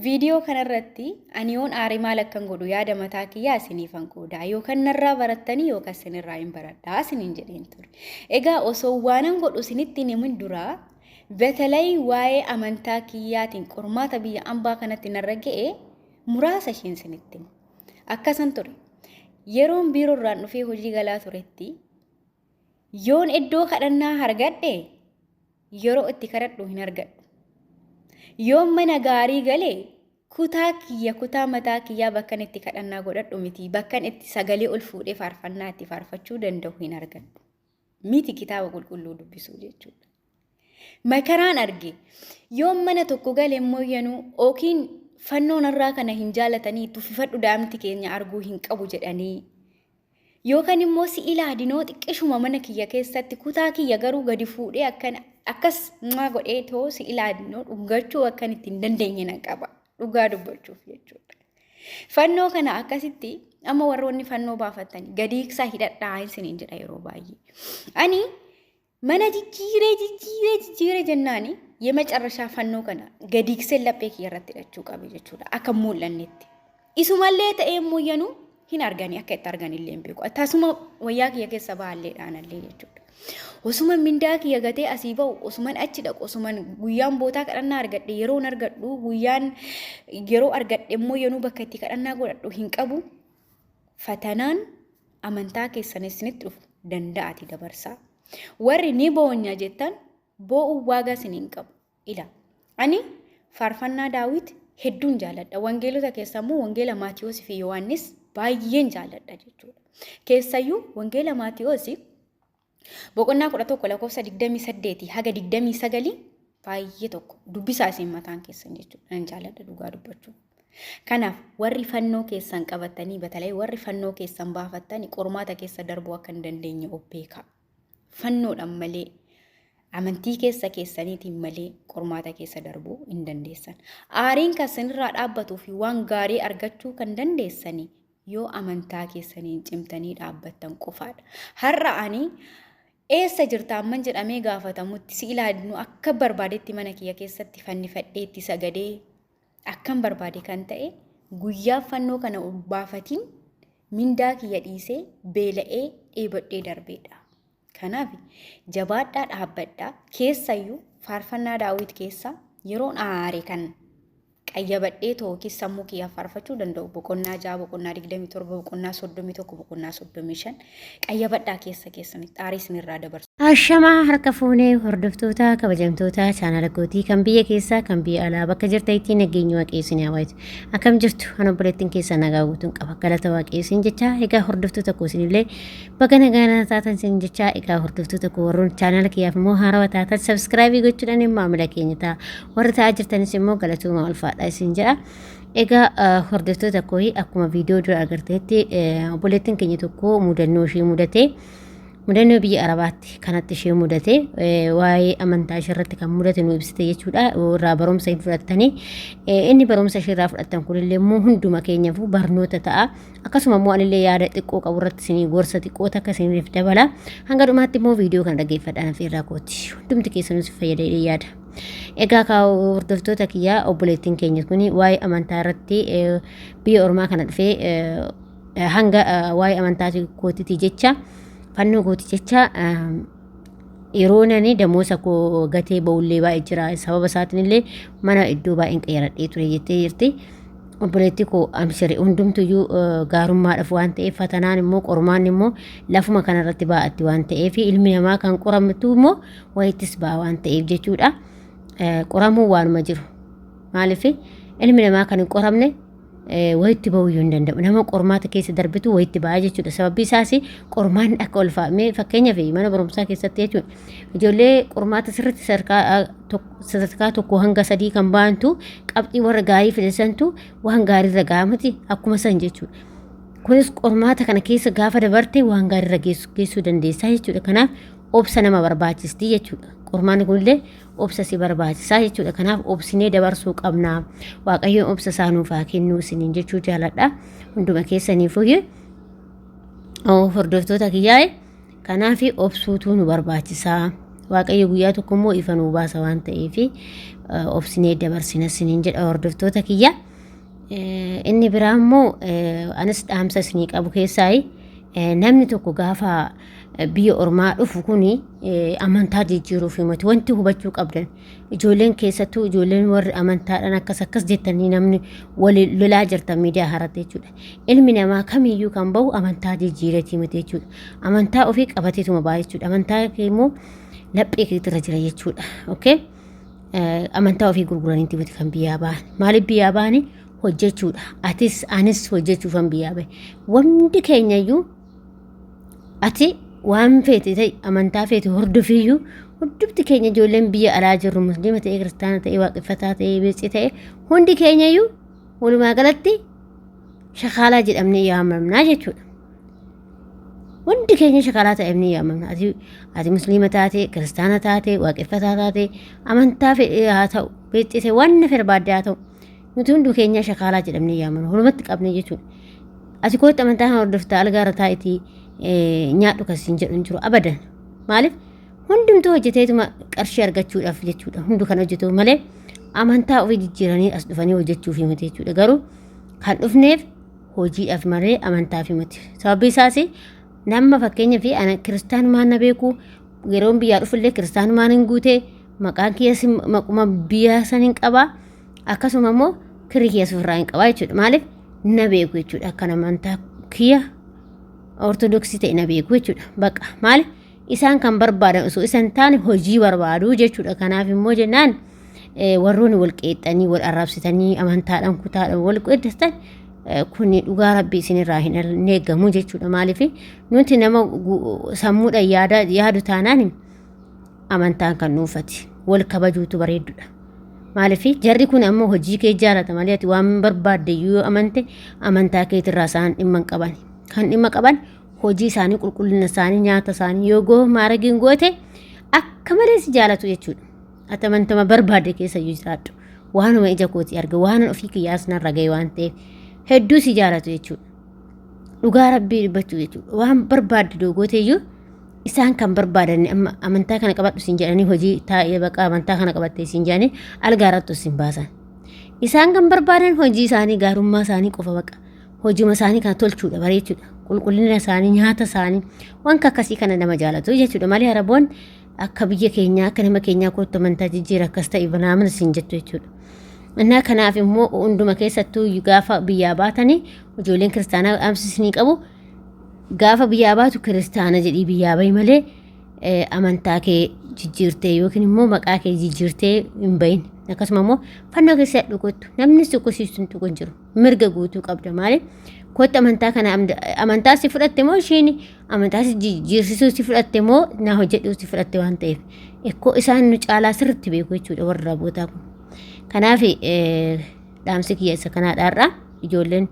Viidiyoo kanarratti ani yoon aare maal akkan godhu yaada mataa kiyyaa isiniifan qooda. Yookaan narraa barattanii yookaan isinirraa hin baradhaa isiniin jedheen ture. Egaa osoo waanan godhu isinitti hin himin duraa betalay waa'ee amantaa kiyyaatiin qormaata biyya ambaa kanatti narra ga'e muraasa isheen isinitti hima. Akkasan ture. Yeroon biiroorraan dhufee hojii galaa turetti yoon iddoo kadhannaa argadhe yeroo itti kadhadhu hin argadhu. Yoon mana gaarii gale kutaa kiyya kutaa mataa kiyyaa bakkan itti kadhannaa godhadhu miti bakkan itti sagalee ol fuudhee faarfannaa itti faarfachuu danda'u hin argadhu. Miti kitaaba qulqulluu dubbisuu jechuudha. Makaraan arge yoon mana tokko gale immoo yanuu yookiin fannoo narraa kana hin jaalatanii tuffifadhu daa'imti keenya arguu hin qabu jedhanii Yookaan immoo si ilaadinoo xiqqishuma mana kiyya keessatti kutaa kiyya garuu gadi fuudhee akkan akkas muaa godhee too si ilaadinoo dhungachuu akkan itti hin dandeenye nan qaba. Dhugaa dubbachuuf jechuudha. Fannoo kana akkasitti amma warroonni fannoo baafatanii gadi hiiksaa hidhadhaa isiniin jedha yeroo baay'ee. Ani mana jijjiiree jijjiiree jijjiiree jennaani yemecarrashaa fannoo kana gadi hiiksee laphee kiyya irratti hidhachuu qabe jechuudha. Akka hin mul'annetti. Isumallee ta'ee immoo yanuu hin arganii akka itti argan illee hin beeku. Tasuma wayyaa kiyya keessa ba'allee dhaanallee jechuudha. Osuman mindaa kiyya gatee asii ba'u, osuman achi dhaqu, osuman guyyaan bootaa kadhannaa argadhe yeroon argadhu, guyyaan yeroo argadhe immoo yanuu bakka itti kadhannaa godhadhu hin qabu. Fatanaan amantaa keessan isinitti dhufu danda'ati dabarsaa. Warri ni boonya jettan boo'uun waagaa isin hin qabu. Ila ani faarfannaa Daawit hedduun jaalladha. Wangeelota keessaa immoo wangeela Maatiyoos fi Yohaannis baay'een jaalladha jechuudha. Keessayyuu wangeela Maatiyoos boqonnaa 11 lakkoofsa 28 haga 29 baay'ee tokko dubbisaa isin mataan keessan jechuudha. Nan jaalladha dhugaa dubbachuu. Kanaaf warri fannoo keessan qabatanii batalay warri fannoo keessan baafattanii qormaata keessa darbuu akka hin dandeenye of beekaa. Fannoodhaan malee amantii keessa keessaniitiin malee qormaata keessa darbuu hin dandeessan. Aariin kan isinirraa dhaabbatuu fi waan gaarii argachuu kan dandeessanii yoo amantaa keessaniin cimtanii dhaabbattan qofaadha. Har'a ani eessa jirta amman jedhamee gaafatamutti si ilaalnu akka barbaadetti mana kiyya keessatti fannifadhee itti sagadee akkan barbaade kan ta'e guyyaa fannoo kana baafatiin mindaa kiyya dhiisee beela'ee dheebodhee darbeedha. Kanaaf jabaadhaa dhaabbadhaa keessayyuu faarfannaa Daawit keessaa yeroon aare kan qayyabadhee yookiin sammuu kiyyaaf faarfachuu danda'u boqonnaa 6 boqonnaa 27 boqonnaa 31 boqonnaa 35 qayyabadhaa keessa keessanitti aarii isinirraa dabarsu. Ashamaa harka fuunee hordoftoota kabajamtoota chaanala kootii kan biyya keessaa kan biyya alaa bakka jirtanitti nageenyi waaqayyo isin haa baay'atu. Akkam jirtu ana obboleettiin keessaa nagaa guutuun qaba galata waaqayyo isin jecha egaa hordoftoota koo isinillee baga nagaa na taatan isin jecha egaa hordoftoota koo warroon chaanala kiyyaaf immoo haarawaa taatan sabskraayibii gochuudhaan maamila keenya ta'a warra ta'aa jirtanis immoo galatooma ulfaadha isin jedha. Egaa hordoftoota koo akkuma viidiyoo dura agartanitti obboleettiin keenya tokko mudannoo ishee mudate mudannoo biyya Arabaatti kanatti ishee mudate waa'ee amantaa ishee irratti kan mudate nu ibsite jechuudha. Irraa barumsa hin fudhattanii inni barumsa ishee irraa fudhattan kunillee immoo hunduma keenyaafuu barnoota ta'a. Akkasuma immoo anillee yaada xiqqoo qabu irratti isinii gorsa xiqqoo takka isiniif dabala. Hanga dhumaatti immoo viidiyoo kana dhaggeeffadhaan afeerraa kooti. Hundumti keessanuu si fayyada jedhee yaada. Egaa kaa hordoftoota kiyyaa obboleettiin keenya kun waa'ee amantaa irratti biyya ormaa kana dhufee hanga waa'ee amantaa kootitii jecha fannoo kooti jecha yeroo nani damoosa koo gatee ba'ullee baay'ee jira sababa isaatiin illee mana iddoo baay'een qayyaradhee ture jettee jirti. Obboleetti koo amshiri hundumtuyyuu gaarummaadhaaf waan ta'eef fatanaan immoo qormaan immoo lafuma kanarratti baa'atti waan ta'eef ilmi namaa kan qoramtu immoo wayittis ba'a waan ta'eef jechuudha. Qoramuun waanuma jiru. Maaliif ilmi namaa kan hin qoramne wayitti ba'uu iyyuu hin danda'u. Nama qormaata keessa darbitu wayitti ba'a jechuudha. Sababbi isaas qormaanni akka ulfaa'ame fakkeenyaaf mana barumsaa keessatti jechuudha. Ijoollee qormaata sirriitti sadarkaa tokko hanga sadii kan ba'antu qabxii warra gaarii fidesantu waan gaariirra ga'a miti akkuma san jechuudha. Kunis qormaata kana keessa gaafa dabarte waan gaariirra geessuu dandeessaa jechuudha. Kanaaf obsa nama barbaachisti jechuudha. Qormaanni kunillee obsa si barbaachisaa jechuudha. Kanaaf obsinee dabarsuu qabna. Waaqayyoon obsa isaa nuuf haa kennu isiniin jechuu jaaladha. Hunduma keessaniifuu hordoftoota kiyyaa'e kanaaf obsuutu nu barbaachisaa. Waaqayyo guyyaa tokko immoo ifa nuu baasa waan ta'eef obsinee dabarsina isiniin jedha hordoftoota kiyya. Inni biraa immoo anis dhaamsa isinii qabu keessaa namni tokko gaafa biyya ormaa dhufu kuni amantaa jijjiiruuf himatu wanti hubachuu qabdan ijoolleen keessattuu ijoolleen warri amantaadhaan akkas akkas jettanii namni wali lolaa jirtan miidiyaa haratti jechuudha. Ilmi namaa kamiyyuu kan bahu amantaa jijjiireetii miti jechuudha. Amantaa ofii qabateetuma ba'a jechuudha. Amantaa kee immoo laphee keetirra jira jechuudha. Okay? Amantaa ofii gurguraniiti miti kan biyyaa ba'an. Maaliif biyyaa ba'ani? Hojjechuudha. Atis anis hojjechuufan biyyaa bahe. Wanti keenyayyuu ati waan feete ta'e amantaa feete hordofiyyuu hundumti keenya ijoolleen biyya alaa jirru musliima ta'e kiristaana ta'e waaqeffataa ta'e beeksii ta'e hundi keenyayyuu walumaa galatti shakaalaa jedhamnee yaamamnaa jechuudha. Hundi keenya shakaalaa ta'emnee yaamamna. Ati, ati musliima taate, kiristaana taate, waaqeffataa taate, amantaa fedhe haa ta'u, beeksii ta'e waan barbaadde haa ta'u. Nuti hundi keenya shakaalaa jedhamnee yaamamna. Walumatti qabnee jechuudha. Ati kootti amantaa kana hordoftaa algaa irra taa'itii nyaadhu kan siin jedhu hin jiru abadan. Maaliif hundumtuu hojjeteetuma qarshii argachuudhaaf jechuudha. Hundu kan hojjetu malee amantaa ofii jijjiiranii as dhufanii hojjechuuf miti jechuudha. Garuu kan dhufneef hojiidhaaf malee amantaaf miti. Sababbi isaas nama fakkeenyaaf ana kiristaanumaan na beeku yeroon biyyaa dhufullee kiristaanumaan hin guute maqaan kiyyas maquma biyya san hin qaba akkasuma immoo kirri kiyyas ofirraa hin qaba jechuudha. Maaliif na beeku jechuudha. Akkan amantaa kiyya ortodoksii ta'e na beeku jechuudha. Baqa maaliif isaan kan barbaadan osoo isan taane hojii barbaadu jechuudha. Kanaaf immoo jennaan warroonni wal qeexxanii wal arrabsitanii amantaadhaan kutaadhaan wal qeexxatan kun dhugaa rabbii isinirraa hin eegamu jechuudha. Maaliif nuti nama sammuudhaan yaada yaadu taanaan amantaan kan dhuunfati wal kabajuutu bareeddudha. Maaliif jarri kun ammoo hojii kee jaalata malee ati waan barbaadde yoo amante amantaa keetirraa isaan dhimma hin qaban. Kan dhimma qaban hojii isaanii qulqullina isaanii nyaata isaanii yoo goo maaragiin goote akka malee si jaalatu jechuudha. Ati amantama barbaadde keessa iyyuu jiraadhu. Waanuma ija kootii arge waan ofii kiyyaas narra ga'e waan ta'eef hedduu si jaalatu jechuudha. Dhugaa rabbii dubbachuu jechuudha. Waan barbaadde doogoote iyyuu isaan kan barbaadan amma amantaa kana qabadhu siin jedhanii hojii taa'ee baqa amantaa kana qabattee siin jedhanii algaa irratti siin baasan. Isaan kan barbaadan hojii isaanii gaarummaa isaanii qofa baqa. Hojuma isaanii kana tolchuudha bareechuudha. Qulqullina isaanii nyaata isaanii wanta akkasii kana nama jaalatu jechuudha. Malee araboon akka biyya keenyaa akka nama keenyaa kootu amantaa jijjiira akkas ta'e banaaman siin jettu jechuudha. Innaa kanaaf immoo hunduma keessattuu gaafa biyyaa baatanii ijoolleen kiristaanaa dhaamsi isinii qabu gaafa biyyaa baatu kiristaana jedhii biyyaa bahi malee amantaa kee jijjiirtee yookiin immoo maqaa kee jijjiirtee hin bahin. Akkasuma immoo fannoo keessa dhukuttu namni si tuqu hin tuqu hin jiru. Mirga guutuu qabda maali? Kottu amantaa kana amantaa si fudhatte moo ishiin amantaa si jijjiirsisuu si fudhatte moo naa hojjedhuu si fudhatte waan ta'eef ekkoo isaan nu caalaa sirriitti beeku jechuudha warra rabbootaa kun. Kanaaf dhaamsi kiyya isa kanaadhaarra ijoolleen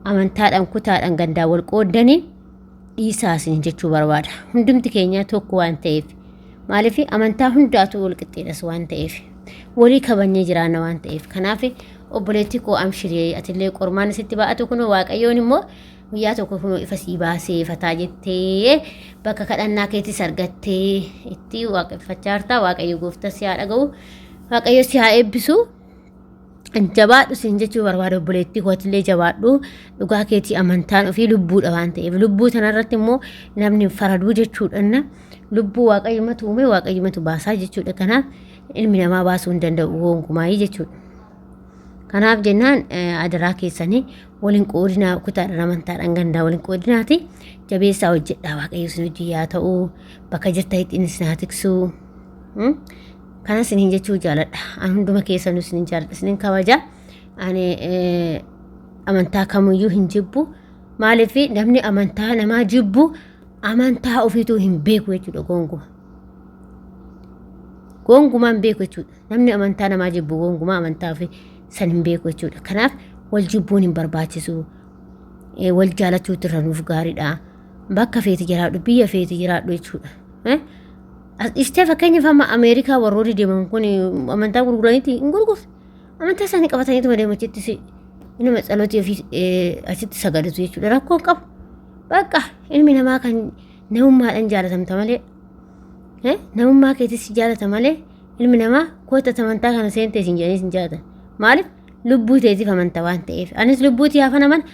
amantaadhaan kutaadhaan gandaa wal qooddanii dhiisaa isin jechuu barbaada. Hundumti keenya tokko waan ta'eef. Maaliif amantaa hundaatu wal qixxeedhas waan ta'eef. Walii kabajnee jiraanna waan ta'eef. Kanaaf obboleettii koo amshirii atillee qormaan sitti ba'atu kun waaqayyoon immoo guyyaa tokko kun ifa sii baasee fataa jettee bakka kadhannaa keetis argattee itti waaqeffachaa jirta. Waaqayyo gooftaa si haa dhaga'u. Waaqayyo si haa eebbisu. Jabaadhu siin jechuu barbaada obboleettii kootillee jabaadhu dhugaa keetii amantaan ofii lubbuudha waan ta'eef lubbuu tanarratti immoo namni faraduu jechuudha lubbuu waaqayyumatu uume waaqayyumatu baasaa jechuudha kanaaf ilmi namaa baasuu hin danda'u gonkumaayii jechuudha. Kanaaf jennaan adaraa keessanii waliin qoodinaa kutaadhaan amantaadhaan gandaa waliin qoodinaati jabeessaa hojjedhaa waaqayyo isin hojii yaa ta'u bakka jirtanitti inni isin haa tiksuu. Kana isiniin jechuu jaaladha. Ani hunduma keessanuu isinin jaaladha. Isinin kabaja. Ani amantaa kamiyyuu hin jibbu. Maaliif namni amantaa namaa jibbu amantaa ofiituu hin beeku jechuudha gonkumaa. Gonkumaa hin beeku jechuudha. Namni amantaa namaa jibbu gonkumaa amantaa ofii san hin beeku jechuudha. Kanaaf wal jibbuun hin barbaachisu. Wal jaalachuutu irra nuuf gaariidha. Bakka feeti jiraadhu biyya feeti jiraadhu jechuudha. As dhiistee fakkeenyaaf amma Ameerikaa warroonni deeman kun amantaa gurguraniiti hin gurgurre. Amantaa isaanii qabataniituma deemu achitti si inuma tsalotii ofii achitti sagadatu jechuudha. Rakkoo hin qabu. Bakka ilmi namaa kan namummaadhaan jaalatamta malee Namummaa keetis si jaalata malee ilmi namaa kootta amantaa kana seentee siin jedhanii sin jaalatan. Maaliif lubbuu teetiif amanta waan ta'eef. Anis lubbuu tiyyaafan amana.